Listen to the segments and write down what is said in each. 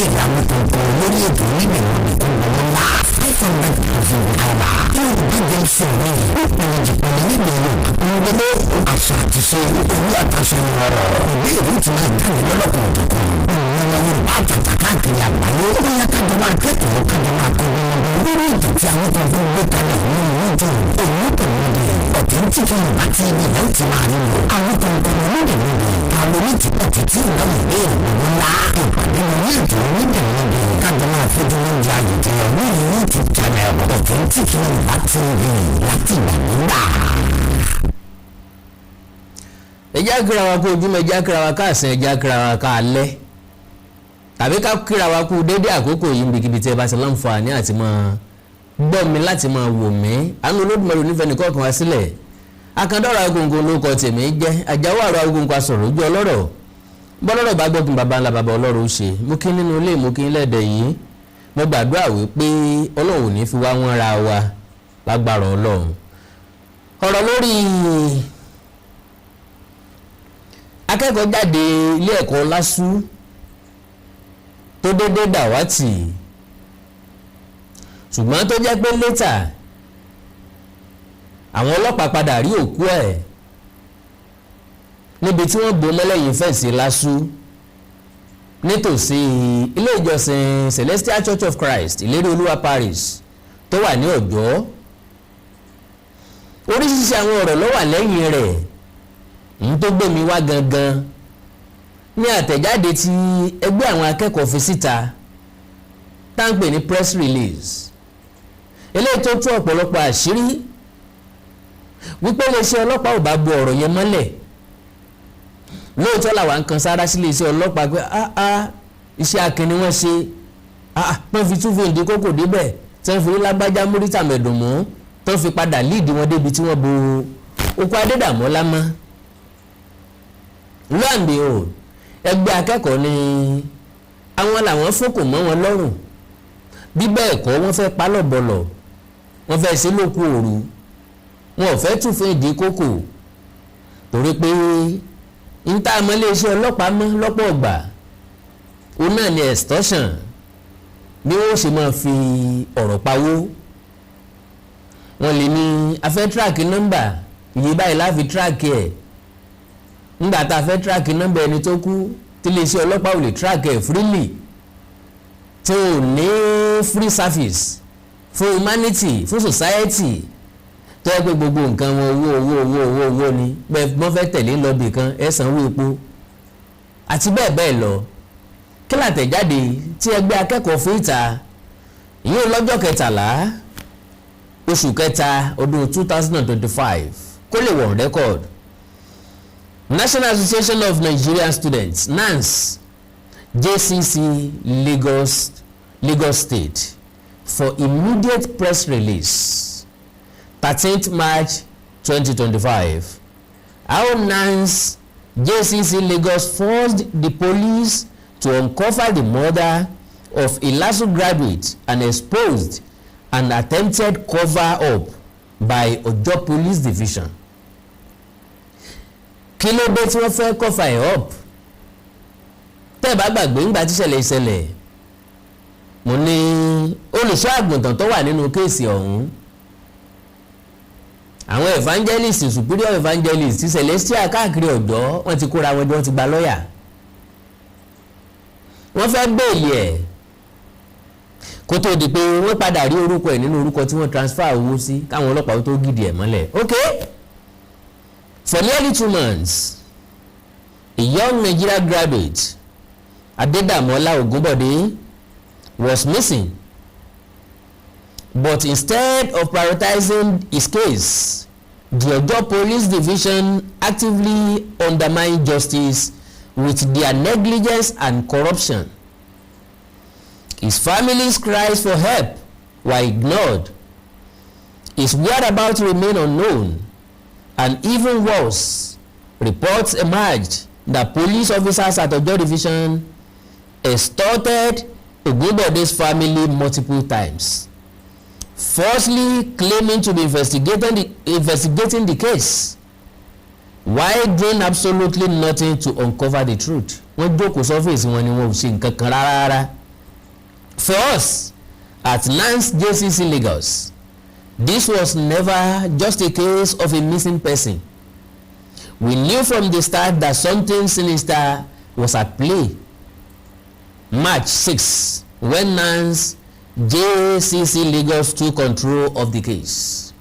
Ìbéèrè àwọn kọ̀ọ̀kan lórí ètò oníbẹ̀rẹ̀ nìkan gbọ́dọ̀ ńlá ₦500,000. Yorùbá Junction ní ó pinnu jìpinnu nílẹ̀ Yorùbá ń gbé àṣà àti ṣe owó àtàṣe ọ̀rọ̀ ìbéèrè tí máa jáde lọ́lọ́kan òjọ̀kan. Ìwọ̀n Yorùbá àtàtà káàkiri àgbáyé, ó yá, kájọ máa kẹ́kọ̀ọ́, kájọ máa kọ́ lórí ètò tí àwọn kan fún gbé kalẹ̀ nínú ìjọ òun pẹ̀lú Authentic Yorùbá TV ló ti máa rí lò. Àwọn kọ̀ọ̀kan lóde lóde àwọn onítìpọ̀tì tí ìdáhùn ìbéèrè gbogbo ńlá ìpàdé lórí ètò oníbẹ̀rẹ̀ kájọ máa fojú oúnjẹ àyèjẹ lórí YouTube channel Authentic Yorùbá TV láti ìgbàgbọ́gbà. Ẹ jẹ́ kíra wa kú ojúmọ́, ẹ jẹ́ kíra wa káàsán, ẹ jẹ́ kíra wa káalẹ́, tàbí ká kíra wa kú dédé àkókò yìí níbikíbi tí ẹ bá ṣe láǹfààní àti máa gbọ́ mi, láti máa wò mí. Àánú Olódùmarè onífẹ̀ẹ́ nìkan kan wá sílẹ̀. Akandọ́rọ̀ Agogo ló kọ tèmi jẹ́ Àjáwọ́ àrò Agogo, asọ̀rọ̀ ojú ọlọ́rọ̀ bọ́lọ́rọ̀ bá gbọ́ kí baba ńlá baba ọlọ́rọ̀ ó ṣe. Mú kí nínú ilé, mú kí lẹ́dẹ̀ yìí. Mo gbàdúrà wípé Ọlọ́run ò ní fi wá wọ́n ra wa lágbára Ọlọ́run. Ọ̀rọ̀ lórí akẹ́kọ̀ọ́ jáde ilé ẹ̀kọ́ LASU tó dédé dàwátì, ṣùgbọ́n tó jẹ́ pé later àwọn ọlọ́pàá padà rí òkú ẹ̀ níbi tí wọ́n bò mọ́lẹ́yìn fence LASU nítòsí ilé ìjọsìn Celestial Church of Christ, Ìlérí Olúwa Parish, tó wà ní Ọ̀jọ́. Oríṣiríṣi àwọn ọ̀rọ̀ ló wà lẹ́yìn rẹ̀. Ń tó gbé mi wá gangan ní àtẹ̀jáde tí ẹgbẹ́ àwọn akẹ́kọ̀ọ́ fi síta, tá ń pè ní press release, eléyìí tó tú ọ̀pọ̀lọpọ̀ àṣírí wípé iléeṣẹ́ ọlọ́pàá ò bá bo ọ̀rọ̀ yẹn mọ́lẹ̀. Lóòótọ́ làwọn kan sára sí iléeṣẹ́ ọlọ́pàá pé ah ah, iṣẹ́ akin ni wọ́n ṣe. Ah ah, wọ́n fi tún fi ìdí kókò débẹ̀, tí wọ́n fi rí lágbájá múrítà mẹ̀dùnmú, tó fi padà líìdì wọn débi tí wọ́n bo okú Adédàmọ́lá mọ́. Lo and behold, ẹgbẹ́ akẹ́kọ̀ọ́ ní àwọn làwọn fòkò mọ́ wọn lọ́rùn. Bí bẹ́ẹ̀ kọ́, wọ́n fẹ́ pálọ̀bọ̀lọ̀, wọ́n fẹ́ ṣe lóku òru, wọn ò fẹ́ tún fún ìdí kókò, torí pé níta àmọ́ iléeṣẹ́ ọlọ́pàá mọ́ lọ́pọ̀ ọgbà, òun náà ni extortion, bí wọ́n ṣe máa fi ọ̀rọ̀ pawó. Wọ́n lè ní a fẹ́ track nọ́mbà yìí báyìí láfi track ẹ̀. Ńgbà tá a fẹ́ track nọ́mbà ẹni tó kú, tí iléeṣẹ́ ọlọ́pàá ò lè track ẹ̀ freely, tí ò ní free service fún humanity, fún society, tó yẹ pé gbogbo nǹkan wọn, owó, owó, owó, owó, owó ni. Bẹ́ẹ̀ wọ́n fẹ́ tẹ̀lé lọ́bì kan, ẹ̀ sanwó epo àti bẹ́ẹ̀ bẹ́ẹ̀ lọ. Kí làtẹ̀jáde tí ẹgbẹ́ akẹ́kọ̀ọ́ fún ìta yóò lọ́jọ́ 13 oṣù kẹta ọdún 2025 kó lè wọ̀n record? National Association of Nigerian Students, NANS, JCC Lagos, Lagos State, for immediate press release, 13th March 2025. How NANS JCC Lagos forced the police to uncover the murder of a LASU graduate and exposed an attempted cover-up by Ojo Police Division. Kí ló dé tí wọ́n fẹ́ cover ẹ̀ up? Tẹ́ ẹ bá gbàgbé, ńgbà tí ìṣẹ̀lẹ̀ ìṣẹ̀lẹ̀, mo ní olùṣọ́ àgùntàn tó wà nínú case ọ̀hún, àwọn evangelist, superior evangelist ti Celestial káàkiri ọ̀dọ́, wọ́n ti kóra wọn jọ, wọ́n ti gba lọ́ọ̀yà, wọ́n fẹ́ bail ẹ̀, kó tó di pé wọ́n padà rí orúkọ ẹ̀ nínú orúkọ tí wọ́n transfer owó sí, káwọn ọlọ́pàá tó gidi ẹ̀ mọ́lẹ̀. Okay, for nearly 2 months, a young Nigeria graduate, Adedamola Ogunbode, was missing, but instead of prioritizing his case, the Ojo Police Division actively undermined justice with their negligence and corruption. His family's cries for help were ignored. His whereabouts remain unknown, and even worse, reports emerged that police officers at Ojo Division extorted Ogunbode's family multiple times, falsely claiming to be investigating the case while doing absolutely nothing to uncover the truth. Wọ́n jókòó sọ́fíìsì wọn ni, wọn ò ṣe nǹkan kan rárá rárá. For us at NANS JCC Lagos, this was never just a case of a missing person. We knew from the start that something sinister was at play. March 6, when NANS JCC Lagos took control of the case.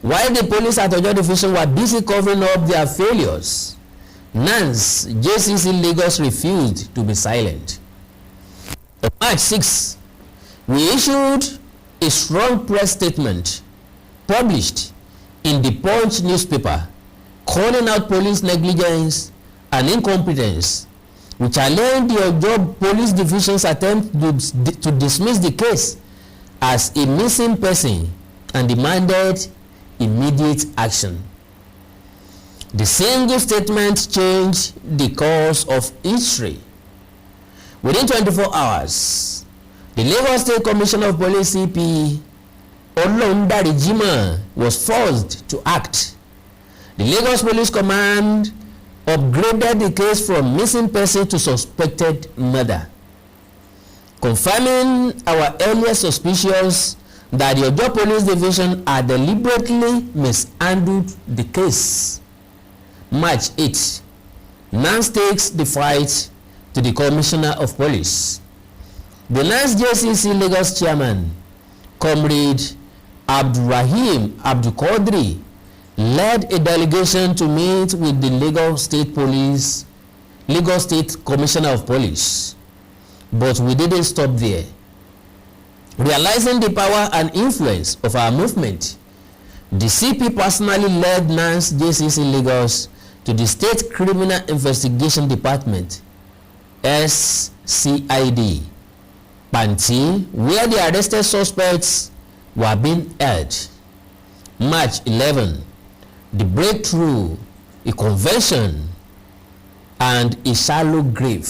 While the police at Ojo Division were busy covering up their failures, NANS JCC Lagos refused to be silent. On March 6, we issued a strong press statement published in the Punch newspaper calling out police negligence and incompetence. We challenged the Ojo Police Division's attempt to dismiss the case as a missing person and demanded immediate action. The single statement changed the course of history. Within 24 hours, the Lagos State Commissioner of Police, CP Olorundare Jimoh, was forced to act. The Lagos Police Command upgraded the case from missing person to suspected murder, confirming our earlier suspicions that the Ojo Police Division had deliberately mishandled the case. March 8, NANS takes the fight to the Commissioner of Police. The NANS JCC Lagos chairman, Comrade Abdulrahim Abdulkadri, led a delegation to meet with the Lagos State Commissioner of Police. But we didn't stop there. Realizing the power and influence of our movement, the CP personally led NANS JCC Lagos to the State Criminal Investigation Department, SCID, Panti, where the arrested suspects were being held. March 11, the breakthrough, a confession and a shallow grave.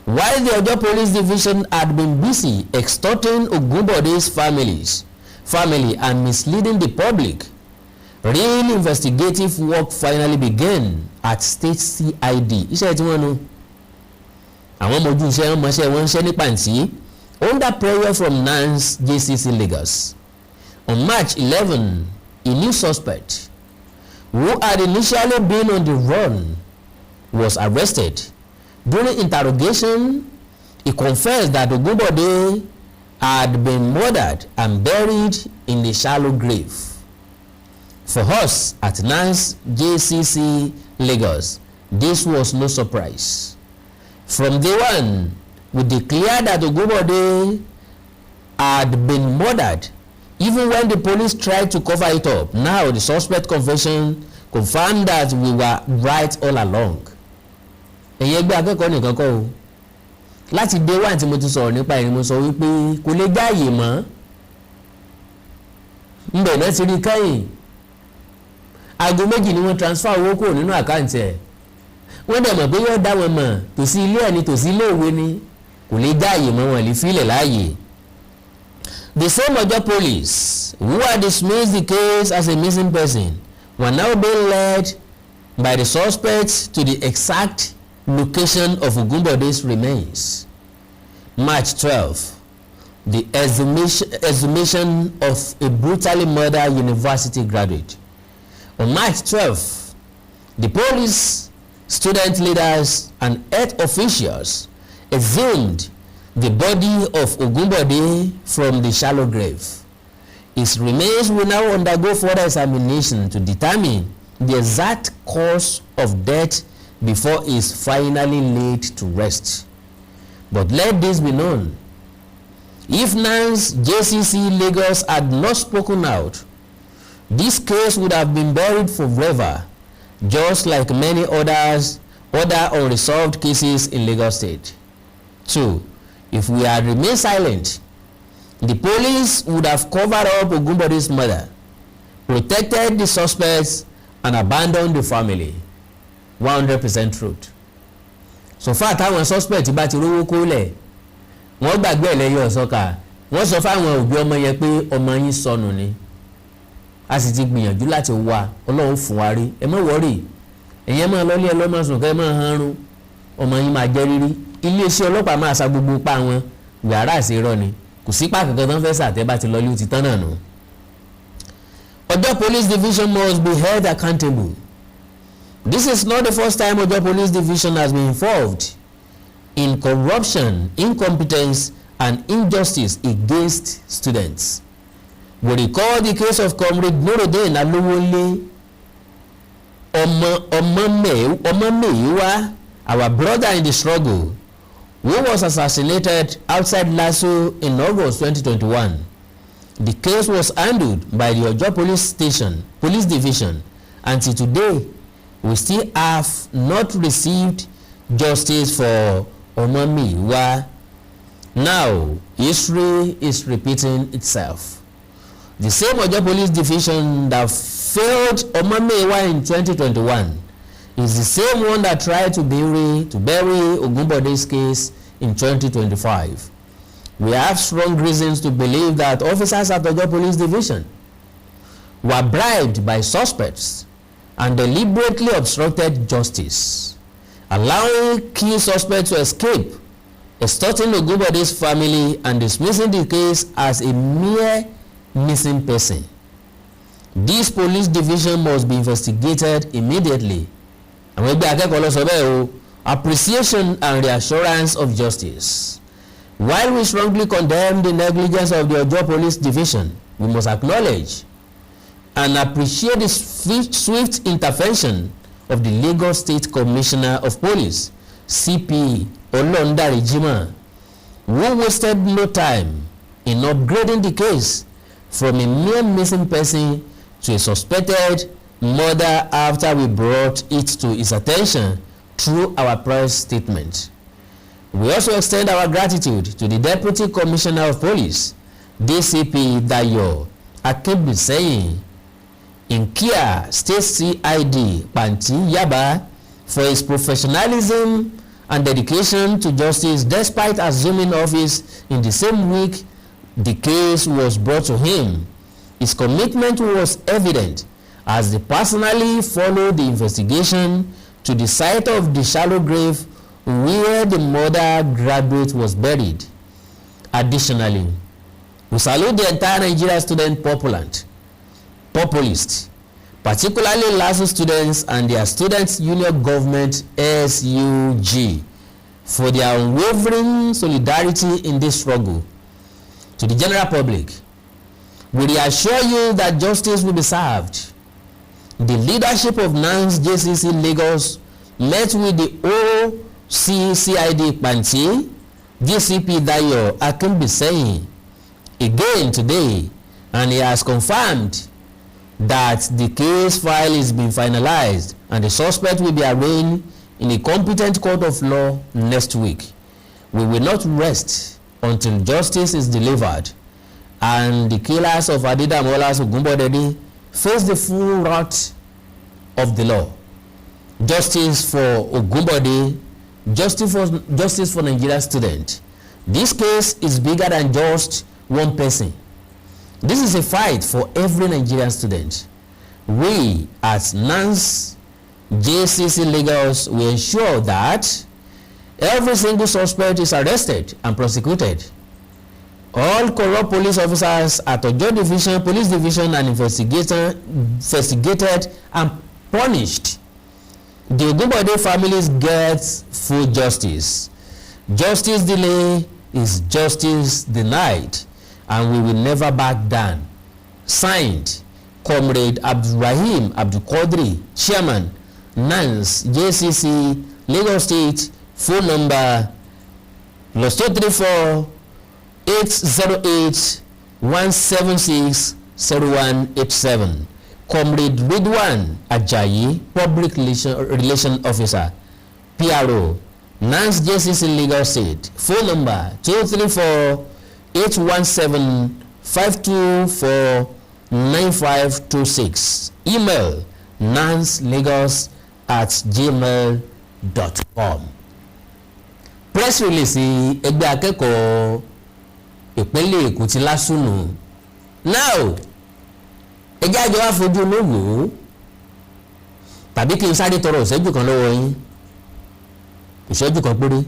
While the Ojo Police Division had been busy extorting Ogunbode's family and misleading the public, real investigative work finally began at State CID. Iṣẹ́ tí wọ́n nu àwọn ọmọ ojú iṣẹ́ wọn mọṣẹ́ wọn ń ṣe ní Pàǹtí under pressure from NANS JCC Lagos. On March 11, a new suspect who had initially been on the run was arrested. During interrogation, he confessed that Ogunbode had been murdered and buried in a shallow grave. For us at NANS JCC Lagos, this was no surprise. From day one, we declared that Ogunbode had been murdered, even when the police tried to cover it up. Now the suspect confession confirmed that we were right all along. Ẹ̀yin ẹgbẹ́ akẹ́kọ̀ọ́ nìkan kọ́ o. Láti day one tí mo ti sọ̀rọ̀ nípa ẹ̀rín, mo sọ wípé kò lè jáàyè mọ́ ńbẹ̀ náà ti rí kẹ́yìn. Aago 2 ni wọ́n transfer owó kúrò nínú account ẹ̀. Wọ́n dẹ̀ mọ̀ pé yóò dá wọn mọ̀, tòsí ilé ẹ̀ ni, tòsí ilé ìwé ni. Kò lè jáàyè mọ́, wọn lè fílẹ̀ láàyè. The same Ojo Police who had dismissed the case as a missing person were now being led by the suspects to the exact location of Ogunbode's remains. March 12, the exhumation of a brutally murdered university graduate. On March 12, the police, student leaders, and health officials exhumed the body of Ogunbode from the shallow grave. His remains will now undergo further examination to determine the exact cause of death before he is finally laid to rest. But let this be known. If NANS JCC Lagos had not spoken out, this case would have been buried forever, just like many other unresolved cases in Lagos State. Two, if we had remained silent, the police would have covered up Ogunbode's murder, protected the suspects, and abandoned the family. 100% truth. So far táwọn suspect bá ti rówó kólẹ̀, wọ́n gbàgbé ẹlẹ́yọ̀ ọ̀sọ́ka. Wọ́n sọ fáwọn òbí ọmọ yẹn pé ọmọ yín sọnù ni, a sì ti gbìyànjú láti wá, Ọlọ́run fún wa rí, ẹ má worry, ẹ̀yin ẹ máa lọ́lé ẹ lọ́ máa sùn kẹ́ ẹ máa hanrun, ọmọ yín máa jẹ́ rírí. Iléeṣẹ́ ọlọ́pàá máa sa gbogbo pa wọn yàrá àṣẹ. Irọ́ ni, kò sí pàkàn kan tó ń fẹ́ sàtẹ́ bá ti lọ lé, ti tán náà nù. Ojo Police Division must be held accountable. This is not the first time Ojo Police Division has been involved in corruption, incompetence and injustice against students. We recall the case of Comrade Nurudeen Alowole Omomewa, our brother in the struggle, who was assassinated outside LASU in August 2021. The case was handled by the Ojo Police Station, Police Division, and till today, we still have not received justice for Omomiwa. Now, history is repeating itself. The same Ojo Police Division that failed Omomiwa in 2021 is the same one that tried to bury Ogunbode's case in 2025. We have strong reasons to believe that officers at Ojo Police Division were bribed by suspects and deliberately obstructed justice, allowing key suspects to escape, extorting Ogunbode's family and dismissing the case as a mere missing person. This police division must be investigated immediately. Àwọn ẹgbẹ́ akẹ́kọ̀ọ́ ló sọ bẹ́ẹ̀ o. Appreciation and reassurance of justice. While we strongly condemn the negligence of the Ojo Police Division, we must acknowledge and appreciate the swift intervention of the Lagos State Commissioner of Police, CP Olorundare Jimoh, who wasted no time in upgrading the case from a mere missing person to a suspected murder after we brought it to his attention through our press statement. We also extend our gratitude to the Deputy Commissioner of Police, DCP Dayo Akinbiseyin, Inkia State CID Panti Yaba, for his professionalism and dedication to justice despite assuming office in the same week the case was brought to him. His commitment was evident as he personally followed the investigation to the site of the shallow grave where the murder graduate was buried. Additionally, we salute the entire Nigeria student populist, particularly LASU students and their Students Union Government, SUG, for their unwavering solidarity in this struggle. To the general public, we reassure you that justice will be served. The leadership of NANS JCC Lagos met with the OCCID Panti, DCP Dayo Akinbiseyin, again today, and he has confirmed that the case file is being finalized and the suspect will be arraigned in a competent court of law next week. We will not rest until justice is delivered and the killers of Adedamola Ogunbodede face the full wrath of the law. Justice for Ogunbode, justice for Nigeria student. This case is bigger than just one person. This is a fight for every Nigerian student. We at NANS JCC Lagos will ensure that every single suspect is arrested and prosecuted. All corrupt police officers at Ojo Division, Police Division and investigated and punished. The Ogunbode families get full justice. Justice delay is justice denied, and we will never back down. Signed, Comrade Abdulrahim Abdulkadri, Chairman, NANS JCC, Lagos State, phone number +234 808 176 0187. Comrade Ridwan Ajayi, Public Relation Officer, PRO, NANS JCC Lagos State, phone number 234 817 524 9526, email nanslagos@gmail.com. Press release ẹgbẹ́ akẹ́kọ̀ọ́ ìpínlẹ̀ Èkó ti LASU nù. Now, ẹ jẹ́ àjọ wá fojú inú wò ó, tàbí kí n sáré tọrọ ìṣẹ́jú kan lọ́wọ́ yín, ìṣẹ́jú kan péré.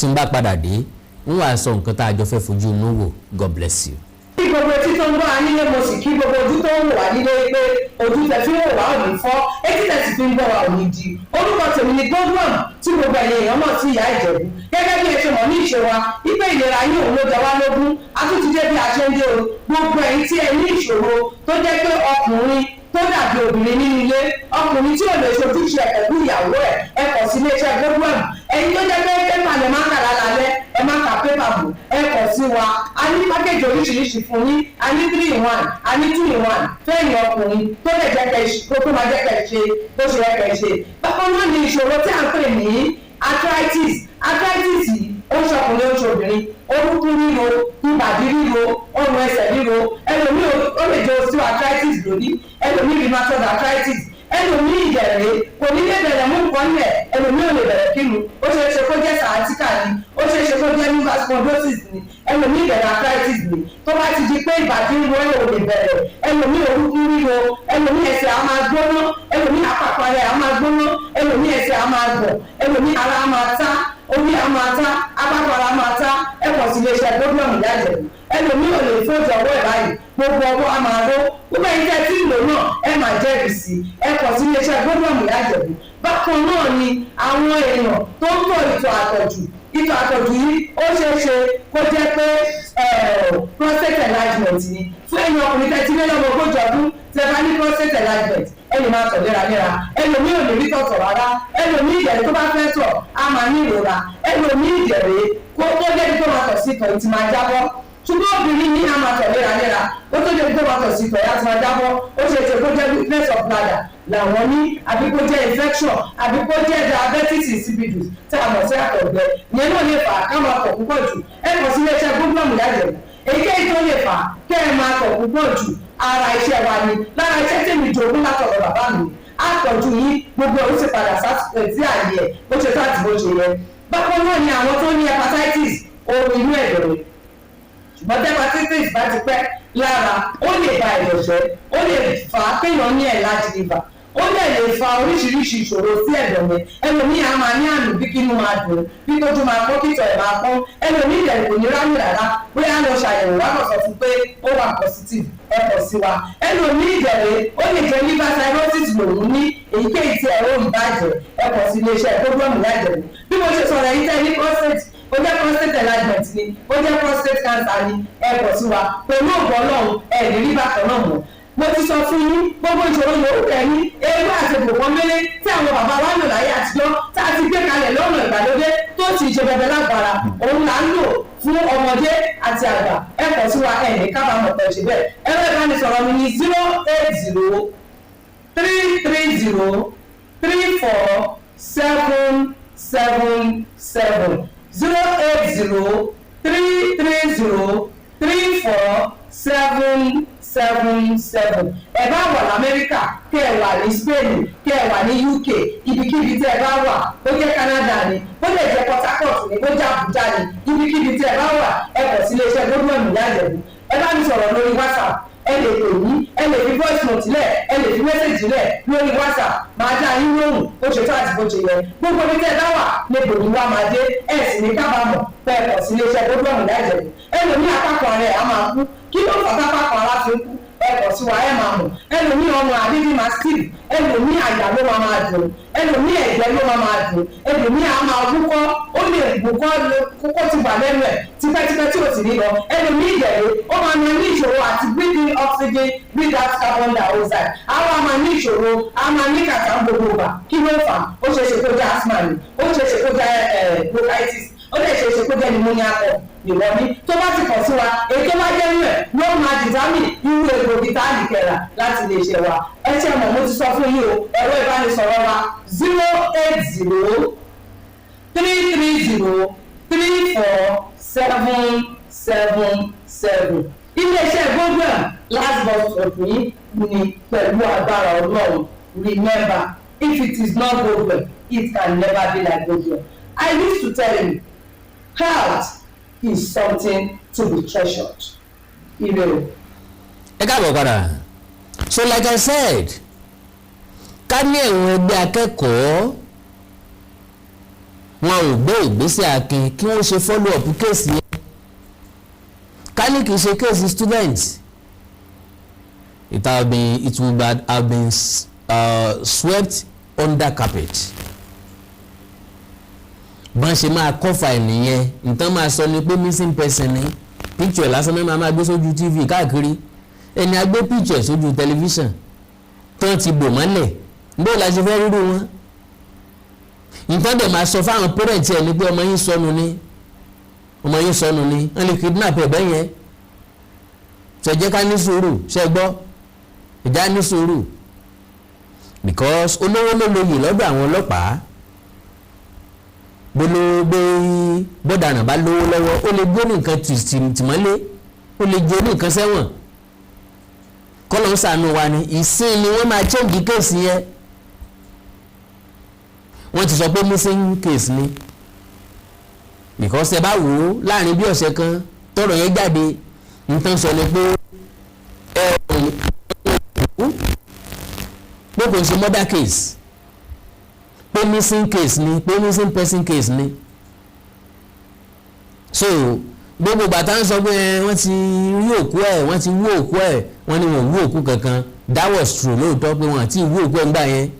Tí n bá padà dé, ń wàá sọ nǹkan tá a jọ fẹ́ fojú inú wò. God bless you. Kí gbogbo etí tó ń gbọ́ wa nílé, mo sì kí gbogbo ojú tó ń wò wá nílé pé ojú tẹ fi ń wò wá ò ní fọ́, etí tẹ sì fi ń gbọ́ wa ò ní di. Orúkọ tèmi ni Godwin, tí gbogbo ẹ̀yin èèyàn mọ̀ sí Ìyá Ìjẹ̀bú. Gẹ́gẹ́ bí ẹ ṣe mọ̀ ní ìṣe wa wípé ìlera yín òun ló jẹ wá lógún, a tún ti dé bí a ṣe ń dé o. Gbogbo ẹ̀yin tí ẹ ní ìṣòro tó jẹ́ pé ọkùnrin tó dàbí obìnrin nínú ilé, ọkùnrin tí ò lè ṣojúṣe ẹ̀ pẹ̀lú ìyàwó ẹ̀, ẹ kọ̀ sí iléeṣẹ́ Godwin. Ẹ̀yin tó jẹ́ pé pépà lè má kà lálálẹ́, ẹ má ka pépà bò, ẹ kọ̀ sí wa. A ní package oríṣiríṣi fún yín. A ní 3 in 1, a ní 2 in 1 fẹ́yìn ọkùnrin tó lè jẹ́ kẹ́ ṣe tó máa jẹ́ kẹ́ ṣe bó ṣe yẹ kẹ́ ṣe. Bákan náà ni ìṣòro tí à ń pè ní arthritis. Arthritis yìí, ó ń ṣọkùnrin, ó ń ṣobìnrin, orúkún ríro, ìbàdí ríro, ọrùn ẹsẹ̀ ríro. Ẹlòmíì, ó lè jẹ́ osteoarthritis lóní, ẹlòmíì rheumatoid arthritis, ẹlòmíì ìdẹ̀rẹ̀ kò ní lè bẹ̀rẹ̀ mú nǹkan lẹ̀, ẹlòmíì ò lè bẹ̀rẹ̀ kírun. Ó ṣeé ṣe kó jẹ́ sciatica ni, ó ṣeé ṣe kó jẹ́ lumbar spondylosis ni, ẹlòmíì ìdẹ̀rẹ̀ arthritis ni. Tó bá ti di pé ìbàdí ń ro ẹ̀, ò lè bẹ̀rẹ̀, ẹlòmíì orúkún ríro, ẹlòmíì ẹsẹ̀ á máa gbóná, ẹlòmíì àpapọ̀ rẹ̀ á máa gbóná, ẹlòmíì ẹsẹ̀ á máa gbọ̀n, ẹlòmíì ara á máa tá, orí á máa tá, apákọ̀ ara máa tá, ẹ kàn sí iléeṣẹ́ Godwin Ìyá Ìjẹ̀bú. Ẹlòmíì ò lè fọ́jọ́ ọwọ́ ẹ̀ báyìí, gbogbo ọwọ́ á máa ró. Gbogbo ẹ̀yin tẹ́ tí ìlò náà, ẹ máa jẹ́rìí sí, ẹ kàn sí iléeṣẹ́ Godwin Ìyá Ìjẹ̀bú. Bákan náà ni àwọn èèyàn tó ń tọ̀ ìtọ̀ àtọ̀jù. Ìtọ̀ àtọ̀jù yìí, ó ṣeé ṣe kó jẹ́ pé prostate enlargement ni. Fún ẹ̀yin ọkùnrin tẹ́ ti lé lọ́mọ 40 ọdún, tẹ́ bá ní prostate enlargement, ẹ lè máa tọ̀ léraléra. Ẹlòmíì ò lè rí tọ̀tọ̀ rárá. Ẹlòmíì ìdẹ̀rẹ̀, tó bá fẹ́ tọ̀, á máa ní ìrora. Ẹlòmíì ìdẹ̀rẹ̀, kó tó débi tó máa tọ̀ sí, ìtọ̀ ìtì máa jábọ́. Ṣùgbọ́n obìnrin ní, a máa tọ̀ léraléra, ó tó débi tó máa tọ̀ sí, ìtọ̀ yá ti máa jábọ́. Ó ṣe é ṣe kó jẹ́ weakness of bladder làwọn ní, àbí kó jẹ́ infection, àbí kó jẹ́ diabetes insipidus tí a mọ̀ sí àtọ̀gbẹ. Ìyẹn náà lè fà á ká máa tọ̀ púpọ̀ jù. Ẹ kàn sí iléeṣẹ́ Godwin Ìyá Ìjẹ̀bú. Èyíkéyìí tó lè fà á kẹ́ ẹ máa tọ̀ púpọ̀ jù, ara iṣẹ́ wa ni. Lára iṣẹ́ tèmi jogún látọ̀dọ̀ bàbá mi, àtọ̀jú yín, gbogbo ẹ̀ ó sì padà sí àyè ẹ̀ bó ṣe tó àti bó ṣe yẹ. Bákan náà ni àwọn tó ní hepatitis, ooru inú ẹ̀dọ̀ rẹ̀. Ṣùgbọ́n tí hepatitis bá ti pẹ́ lára, ó lè ba ẹ̀dọ̀ jẹ́, ó lè fà á kéèyàn ní enlarged liver, ó dẹ̀ lè fa oríṣiríṣi ìṣòro sí ẹ̀dọ̀ yẹn. Ẹlòmíì á máa ní àmì bí kínú máa dùn, bí tójú máa pọ́n, kítọ̀ ẹ̀ máa pọ́n. Ẹlòmíì ìdẹ̀rẹ̀ kò ní rámì rárá. Bóyá lọ ṣàyẹ̀wò wá kàn sọ fún pé ó wà positive, ẹ kàn sí wa. Ẹlòmíì ìdẹ̀rẹ̀, ó lè jẹ́ liver cirrhosis lòun ní. Èyíkéyìí tí ẹ̀rọ ìbàjẹ́, ẹ kàn sí iléeṣẹ́ Godwin Ìyá Ìjẹ̀bú. Bí mo ṣe sọ̀rọ̀ yìí, tẹ́ ní prostate, ó jẹ́ prostate enlargement ni, ó jẹ́ prostate cancer ni, ẹ kàn sí wa. Pẹ̀lú ògbọ́n Ọlọ́run, ẹ̀ ní rí bákan náà mọ́. Mo ti sọ fún yín, gbogbo ìṣòro yòówù kẹ́ni, ewé àti gbòǹkan mélé tí àwọn bàbá wa lò láyé àtijọ́, tá a ti gbé kalẹ̀ lọ́nà ìgbàlódé tó sì ṣe bẹbẹ lágbára, òun là ń lò fún ọmọdé àti àgbà. Ẹ kàn sí wa, ẹ ní kábàámọ̀ pẹ̀ ṣe bẹ́ẹ̀. Ẹ̀rọ ìbánisọ̀rọ̀ mi ní 08033034777, 08033034777. Ẹ bá wà lamẹ́ríkà, kẹ́ ẹ wà ní Spain, kẹ́ ẹ wà ní UK, ibikíbi tí ẹ bá wà, bó jẹ́ Canada ni, bó lè jẹ́ Port Harcourt ni, bó jẹ́ Abuja ni, ibikíbi tí ẹ bá wà, ẹ kàn sí iléeṣẹ́ Godwin Ìyá Ìjẹ̀bú. Ẹ bá mi sọ̀rọ̀ lórí WhatsApp, ẹ lè pè mí, ẹ lè fi voice note lẹ̀, ẹ lè fi message lẹ̀ lórí WhatsApp, máa dá yín lóhùn bó ṣe tó àti bó ṣe yẹ. Gbogbo ibi tẹ́ ẹ bá wà ní bòmí wá máa dé, ẹ sì ní kábàámọ̀ pé ẹ kàn sí iléeṣẹ́ Godwin Ìyá Ìjẹ̀bú. Ẹlòmíì, apákan rẹ̀ á máa kú. Kí ló fà tápákan ara fi ń kú? Ẹ kàn sí wa, ẹ máa mọ̀. Ẹlòmíì, ọmọ àdídì máa steve, ẹlòmíì, àyà ló máa máa dùn, ẹlòmíì, ẹ̀gbẹ́ ló máa máa dùn, ẹlòmíì á máa wúkọ́, ó lè wúkọ́ kókó ti wà lẹ́nu ẹ̀ tipẹ́tipẹ́ tí ò sì ní lọ. Ẹlòmíì ìdẹ̀rẹ̀, ó máa máa ní ìṣòro àti breathe in oxygen, breathe out carbon dioxide. Àwa máa ní ìṣòro, a máa ní kàtà gbogbo ìgbà. Kí ló fà? Ó ṣeé ṣe kó jẹ́ asthma ni, ó ṣeé ṣe kó jẹ́ bronchitis, ó lè ṣeé ṣe kó jẹ́ pneumonia kọ̀ ìwọ ní. Tó bá ti kàn sí wa, èyí tó bá jẹ́ nínú ẹ̀ ló máa determine irú egbògi tá a lè kẹ̀rà láti lè ṣe wa. Ẹ ṣe mọ̀, mo ti sọ fún yín o. Ẹ̀rọ ìbánisọ̀rọ̀ wa, 08033034777. Iléeṣẹ́ Godwin, last bus stop yín ni pẹ̀lú agbára Ọlọ́run. Remember, if it is not Godwin, it can never be like Godwin. I used to tell you, health is something to be treasured. Ire o. Ẹ káàbọ̀ padà. So like I said, ká ní ẹ̀wọ̀n ẹgbẹ́ akẹ́kọ̀ọ́ Wọn ò gbé ìgbésẹ̀ akin kí wọ́n ṣe follow up case yẹn. Ká ní kì í ṣe case student, it would have been swept under carpet. Bọ́n ṣe máa cover ẹ̀ nìyẹn. Nǹkan máa sọ ni pé missing person ni. Picture lásán náà máa gbé sójú TV káàkiri. Ẹni a gbé picture sójú tẹlifíṣàn tán ti bò mọ́lẹ̀, bó la ṣe fẹ́ rírú wọn? Nǹkan dẹ̀ máa sọ fáwọn parents ẹ̀ ni pé ọmọ yín sọnù ni, ọmọ yín sọnù ni. Wọ́n lè kidnap ẹ̀ bẹ́ẹ̀ yẹn. Ṣe jẹ́ ká ní sùúrù, ṣe gbọ́? Ìjà ní sùúrù, because olówó ló lóyè lọ́dọ̀ àwọn ọlọ́pàá. Bolo gbé bọ́dàrán bá lówó lọ́wọ́, ó lè gbé nǹkan tìmọ́lé, ó lè gbé nǹkan sẹ́wọ̀n. Kọ́lọ́ ń sànù wa ni. Ìsìn ni wọ́n máa change case yẹn. Wọ́n ti sọ pé missing case ni, because ẹ bá wò ó, láàrin bí ọ̀sẹ̀ kan tọ́rọ̀ yẹn jáde, nǹkan sọ ni pé ẹ pé kò ń ṣe murder case, pé missing case ni, pé missing person case ni. So gbogbo bàtà ń sọ pé wọ́n ti rí òkú ẹ̀, wọ́n ti wú òkú ẹ̀, wọ́n ní wọ́n wú òkú kankan. That was true lóòótọ́, pé wọ́n àti wú òkú ẹ̀ ńgbà yẹn,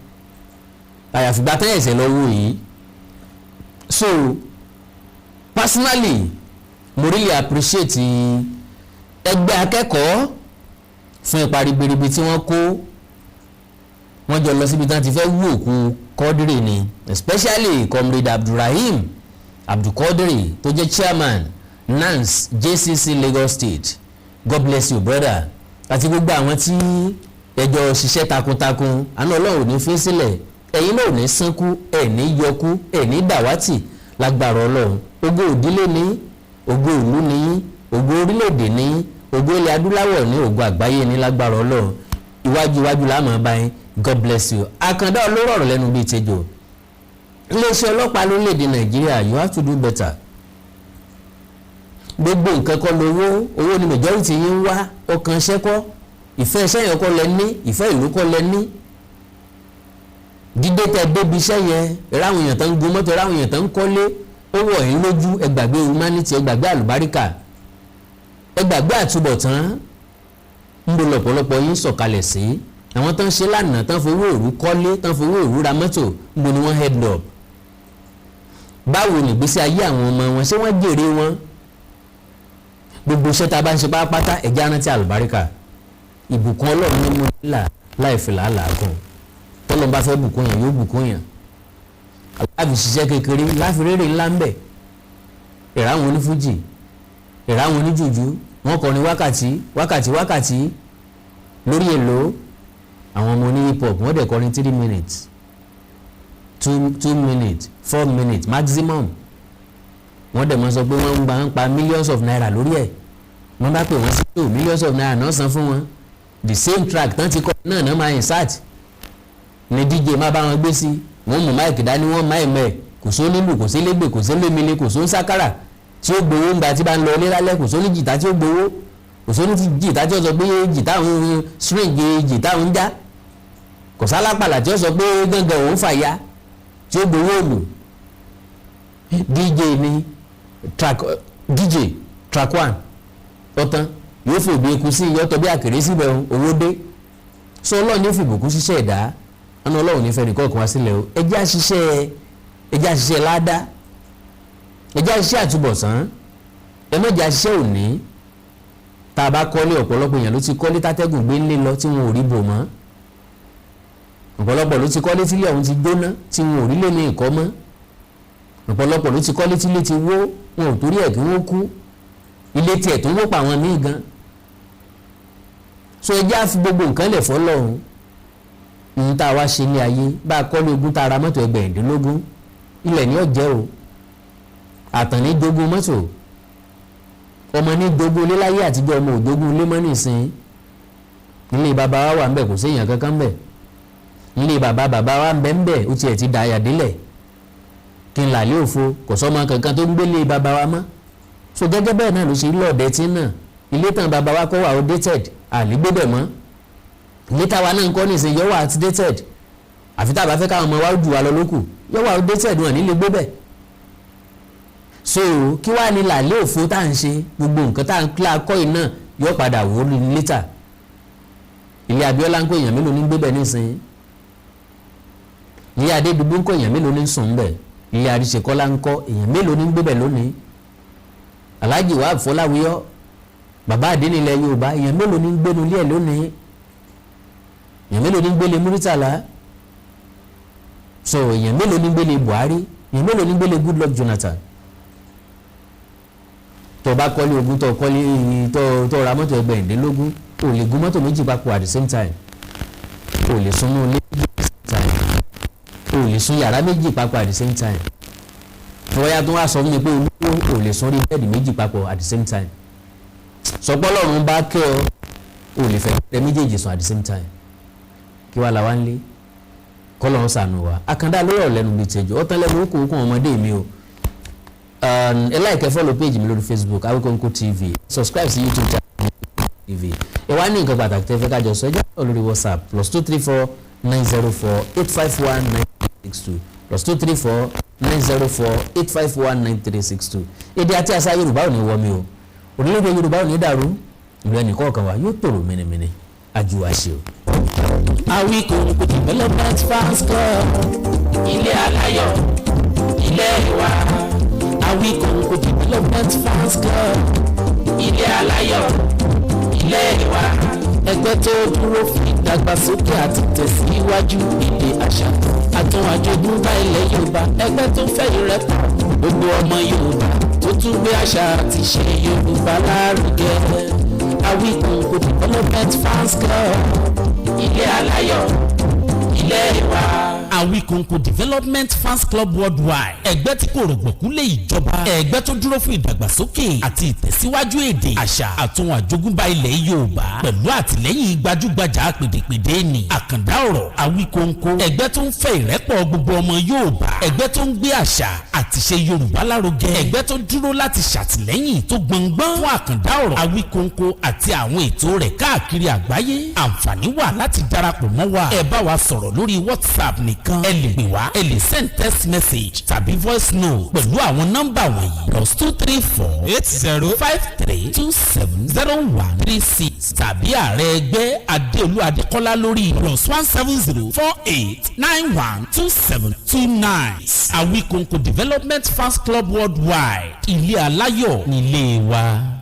àyàfi gbàtà ẹ̀sẹ̀ lọ wò yìí. So personally, mo really appreciate ẹgbẹ́ akẹ́kọ̀ọ́ fún ipa ribiribi tí wọ́n kó. Wọ́n jọ lọ síbi tí wọ́n ti fẹ́ wú òkú Quadri ni, especially Comrade Abdulrahim Abdulkadri tó jẹ́ chairman NANS JCC Lagos State. God bless you, brother, àti gbogbo àwọn tí ẹjọ́ ṣiṣẹ́ takuntakun. Àánú Ọlọ́run ò ní fi sílẹ̀. Ẹ̀yin náà ò ní sánkú, ẹ̀ ní yọkú, ẹ̀ ní dàwátì lágbára Ọlọ́run. Ògo òdílé ní, ògo ìlú ní, ògo orílẹ̀-èdè ní, ògo ilẹ̀ adúláwọ̀ ní, ògo àgbáyé ní lágbára Ọlọ́run. Iwájú iwájú la máa bá yín. God bless you. Àkàndá olóró ọ̀rọ̀ lẹ́nu bíi tejò. Iléeṣẹ́ ọlọ́pàá lórílẹ̀‐èdè Nàìjíríà, you have to do better. Gbogbo nǹkan kọ́ lówó. Owó ni majority yín ń wá. Ọkàn iṣẹ́ kọ́, ìfẹ́ iṣẹ́ yẹn kọ́ lẹ ní, ìfẹ́ ìlú kọ́ lẹ ní. Dídé tẹ débi iṣẹ́ yẹn, ráwọn èèyàn tó ń gun mọ́tò, ráwọn èèyàn tó ń kọ́lé, ó wọ̀ yín lójú. Ẹ gbàgbé humanity, ẹ gbàgbé àlùbáríkà, ẹ gbàgbé àtúbọ̀tán. Ń bo lọ̀pọ̀lọpọ̀ yín sọ̀kalẹ̀ sí? Àwọn tó ń ṣe lánàá, tán fowó òru kọ́lé, tán fowó òru ra mọ́tò, ń bo ni wọ́n head up? Báwo nìgbésí ayé àwọn ọmọ wọn? Ṣé wọ́n jèrè wọn? Gbogbo iṣẹ́ tá a bá ń ṣe pátápátá, ẹ̀já rántí àlùbáríkà. Ìbùkún Ọlọ́run ní mú nílà láì fi làálàá kún. Tọ́lọ́n bá fẹ́ bùkún yàn, yóò bùkún yàn. Láfi ṣiṣẹ́ kékeré, láfi rere ńlá ń bẹ̀. Ìráwọn onífújì, ìráwọn oníjùjú, wọ́n kọrin wákàtí wákàtí wákàtí lórí èlò. Àwọn ọmọ oní hip hop, wọ́n dẹ̀ kọrin 3 minutes, 2 minutes, 4 minutes maximum. Wọ́n dẹ̀ mọ́ sọ pé wọ́n ń gba ń pa millions of naira lórí ẹ̀. Wọ́n bá pè wọ́n sí tó millions of naira náà san fún wọn. The same track tán ti kọ́ náà náà máa insert ní DJ má bá wọn gbé sí. Wọ́n mú mic dání, wọ́n máa mẹ́. Kò só nílù, kò sí légbè, kò sí lémele, kò só ń sákàrà tí ó gbowó ńgbà tí bá ń lọ ilé lálẹ́. Kò só ní jìtá tí ó gbowó, kò só ní jìtá tí ó sọ pé jìtá òun string, jìtá òun já. Kò sálápàlà tí ó sọ pé gángan òun fàya tí ó gbowó òlù. DJ ní track, DJ track one ọ̀tán, yóò fòbí eku sí ìyọ́tọ̀ bí àkèrè síbẹ̀, owó dé. Sọ Ọlọ́run ní fìbùkún ṣiṣẹ́ ẹ̀dá. Ọ̀nà Ọlọ́run ní fẹ́ni kọ̀ọ̀kan wá sílẹ̀ o. Ẹ jẹ́ àṣìṣe, ẹ jẹ́ àṣìṣe ládá, ẹ jẹ́ àṣìṣe àtúbọ̀tán, ẹ má jẹ́ àṣìṣe òní. Tá a bá kọ́lé, ọ̀pọ̀lọpọ̀ èèyàn ló ti kọ́lé tátẹ́gùn gbé ńlé lọ tí wọn ò rí bò mọ́. Ọ̀pọ̀lọpọ̀ ló ti kọ́lé tílé ọ̀hún ti jóná tí wọn ò rí lé ní ìkọ́ mọ́. Ọ̀pọ̀lọpọ̀ ló ti kọ́lé tílé ti wó, wọn ò torí ẹ̀ kí wọ́n kú. Ilé tiẹ̀ tó ń wó pa àwọn míì gan. So ẹ jẹ́ àfi gbogbo nǹkan lẹ̀ fọ́lọ́run. Ohun tá a wá ṣe ní ayé, bá a kọ́lé ogún, tá a ra mọ́tò 16, ilẹ̀ ní ọ̀jẹ́ o. Àtàn ní jogún mọ́tò, ọmọ ní jogún ilé. Láyé àtijọ́, ọmọ ò jogún ilé mọ́ nísìn. Ilé bàbá wa wà ńbẹ̀, kò séèyàn kankan ńbẹ̀. Ilé bàbá bàbá wa ńbẹ̀ ńbẹ̀, ó tiẹ̀ ti da àyà délẹ̀ kí n làlẹ́ òfo. Kò sọ́mọ kankan tó ń gbélé bàbá wa mọ́. So gẹ́gẹ́ bẹ́ẹ̀ náà ló ṣe ilé ọ̀dẹ tí náà. Ilé tàn bàbá wa kọ́ wà outdated, àlégbébẹ̀ mọ́. Ilé táwa náà ń kọ́ nísìnyí yọ wà outdated, àfi tá a bá fẹ́ káwọn ọmọ wa jù wá lọ lókù. Yọ wà outdated, wọn nílé gbébẹ̀. So kí wàá ní làlẹ́ òfo tá à ń ṣe? Gbogbo nǹkan tá à ń kílá kọ́ yìí náà yóò padà wó later. Ilé Abíọ́lá ń kó, èèyàn mélòó ní gbébẹ̀ nísìnyí? Ilé Adédùbú ń kó, èèyàn mélòó ní sùn bẹ̀? Ilé Àríṣekọ́lá ń kọ́, èèyàn mélòó ní gbébẹ̀ lónìí? Alhaji Wahab Fọláwíyọ́, bàbá àdínilẹ̀ Yorùbá, èèyàn mélòó ní gbénu ilé ẹ̀ lónìí? Èèyàn mélòó ní gbélé Múrítàlá? So èèyàn mélòó ní gbélé Buhari? Èèyàn mélòó ní gbélé Goodluck Jonathan? Tó bá kọ́lé 20, tó kọ́lé, tó ra mọ́tò 26, o lè gun mọ́tò méjì papọ̀ at the same time, o lè sunú ilé méjì at the same time, o lè sun yàrá méjì papọ̀ at the same time. Tọ́yà tó wá sọ fún mi pé olówó, o lè sun orí bẹ́ẹ̀dì méjì papọ̀ at the same time. Sọpọ́ lọ́run bá kẹ́ ọ, o lè fẹ́ rẹ méjèèjì sùn at the same time. Kí wàá la wá ń lé? Kọ́lọ́run ṣàánú wa. Àkàndá lórí ọ̀rọ̀ lẹ́nu bíi tẹ̀jọ́ ọ̀tán lẹ́nu ó kó kún ọmọdé mi o. Ẹ like, ẹ follow page mi lórí Facebook, Awikonko TV. Subscribe sí YouTube channel TV. Ẹ wá ní nǹkan pàtàkì tẹ́ fẹ́ kájọ sọ, ẹ jẹ́ lórí WhatsApp, +234 904 851 9362, +234 904 851 9362. Èdè àti àṣà Yorùbá ò ní wọ́ mi o. Orílẹ̀-èdè Yorùbá ò ní dàrú. Ìlú ẹnì kọ̀ọ̀kan wa yóò tòrò mìnìmìnì. Àjùwàṣe o. Awikonko Development Fans Club, ilé aláyọ̀, ilé wa. Awikonko Development Fans Club, ilé aláyọ̀, ilé wa. Ẹgbẹ́ tó dúró fún ìdàgbàsókè àti tẹ̀síwájú èdè, àṣà àtún àjogúnbá ilẹ̀ Yorùbá. Ẹgbẹ́ tó fẹ́ ìrẹ́pọ̀ gbogbo ọmọ Yorùbá, tó tún gbé àṣà àti ṣe Yorùbá lárugẹ. Awikonko Development Fans Club, ilé aláyọ̀, ilé wa. Awikonko Development Fans Club Worldwide, ẹgbẹ́ tí kò rọ̀gbọ̀kú lé ìjọba, ẹgbẹ́ tó dúró fún ìdàgbàsókè àti ìtẹ̀síwájú èdè, àṣà àtún àjogúnbá ilẹ̀ Yorùbá, pẹ̀lú àtìlẹ́yìn gbajúgbajà pèdèpèdè ní àkàndá ọ̀rọ̀ Awikonko. Ẹgbẹ́ tó ń fẹ́ ìrẹ́pọ̀ gbogbo ọmọ Yorùbá, ẹgbẹ́ tó ń gbé àṣà àti ṣe Yorùbá lárugẹ, ẹgbẹ́ tó dúró láti ṣàtìlẹ́yìn tó gbọngbọ́n fún àkàndá ọ̀rọ̀ Awikonko àti àwọn ètò rẹ̀ káàkiri àgbáyé. Àǹfààní wà láti darapọ̀ mọ́ wa. Ẹ bá wa sọ̀rọ̀ lórí WhatsApp nìkan. Ẹ lè pè wá, ẹ lè send text message tàbí voice note pẹ̀lú àwọn nọ́mbà wọ̀nyí: +234 80 53 27 01 36, tàbí ààrẹ ẹgbẹ́ Adéolú Adékọ́lá lórí +1 70 48 91 27 29. Awikonko Development Fans Club Worldwide, ilé aláyọ̀ nílé wa.